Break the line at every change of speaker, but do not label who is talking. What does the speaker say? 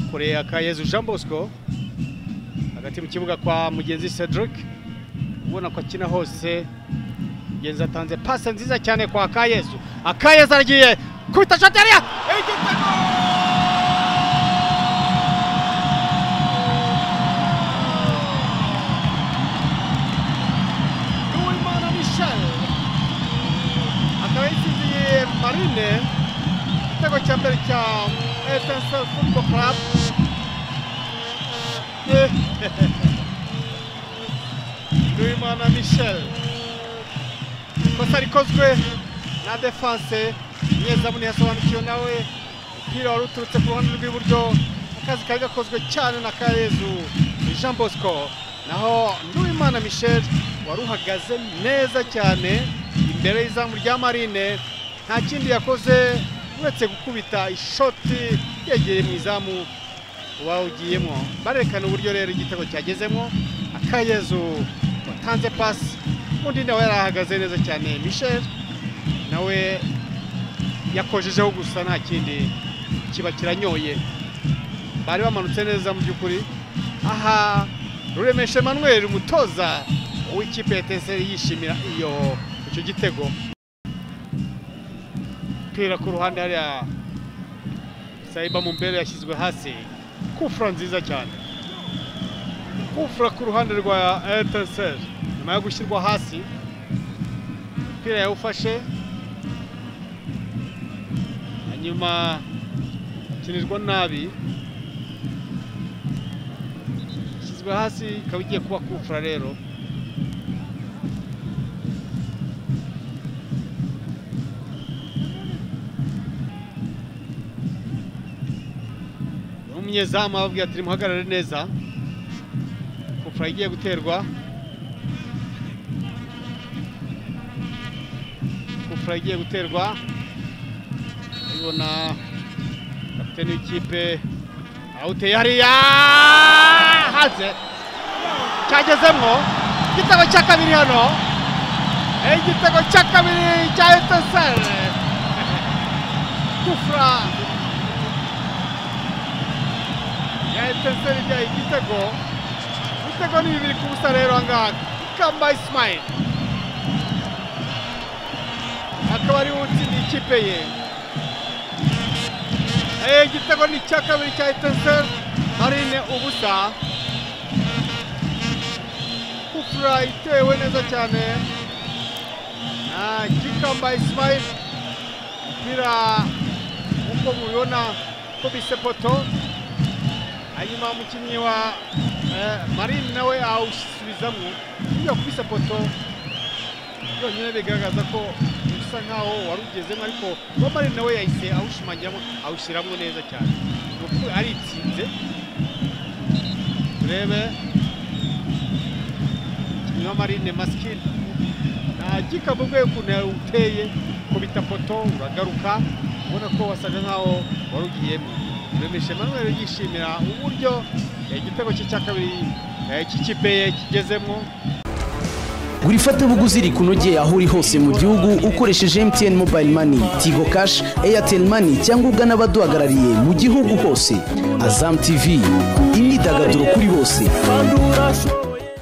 Akoreye Akayezu Jean Bosco hagati mu kibuga kwa Mugenzi Cedric, ubona ko akina hose. Mugenzi atanze passe nziza cyane kwa Akayezu. Akayezu aragiye kubita shot area, igitego! Uwimana Michel akaba yatsindiye Marine igitego cya mbere cya Etincelle Football Club. Uwimana Michel, ikosa rikozwe na defense, umunyezamu ntiyasobanukiwe nawe, umupira wari uturutse ku ruhande rw'iburyo, akazi kari gakozwe cyane na Kayezu Jean Bosco. Naho Nduwimana Michel wari uhagaze neza cyane imbere y'izamu rya Marine, nta kindi yakoze uretse gukubita ishoti yegereye mu izamu wawugiyemo. Barerekana uburyo rero igitego cyagezemo. Akayezu watanze pasi, undi nawe yari ahagaze neza cyane. Michel nawe yakojejeho gusa, nta kindi kiba kiranyoye. Bari bamanutse neza mu by'ukuri. Aha Ruremesha Emmanuel, umutoza w'ikipe ya Etincelle, yishimira iyo icyo gitego. Umupira ku ruhande hariya Saiba Mumbere yashyizwe hasi. Kufra nziza cyane, kufra ku ruhande rwa Etincelle nyuma yo gushyirwa hasi. Umupira yawufashe hanyuma akinirwa nabi, ishyizwe hasi, ikaba igiye kuba kufra rero. Umunyezamu ababwira ati muhagarare neza. Kufra igiye guterwa, kufra igiye guterwa. Ibona kapiteni w'ikipe awuteye hariya hanze, cyagezemo igitego cya kabiri hano, igitego cya kabiri cya Etincelle. Kufra ya Etincelle ibyaye igitego. Ibitego ni 2-0 rero ahangaha. Kamba Ismail akaba ari we utsindiye ikipe ye. Igitego ni icya kabiri cya Etincelle, Marine ubusa. Kufra itewe neza cyane na Gikamba Ismail. Umupira uko mubibona kubise poto, hanyuma umukinnyi wa Marine nawe awusubizamo. Iyo kubise poto byonyine bigaragaza ko usa nkaho wari ugezemo, ariko uwo Marine nawe yahise awushimangiramo, awushyiramo neza cyane. Ni ukuvuga aritsinze. Turebe umukinnyi wa Marine Maskil nta Gikamba ubwe ukuntu yawuteye, kubita poto uragaruka, ubona ko wasaga nkaho wari ugiyemo. Ruremesha Emmanuel yishimira uburyo igitego cye cya kabiri cy'ikipe ye kigezemo.
Gura ifatabuguzi rikunogeye aho uri hose mu gihugu ukoresheje MTN Mobile Money, Tigo Cash, Airtel Money cyangwa ugana abaduhagarariye mu gihugu hose. Azam TV, imyidagaduro kuri bose.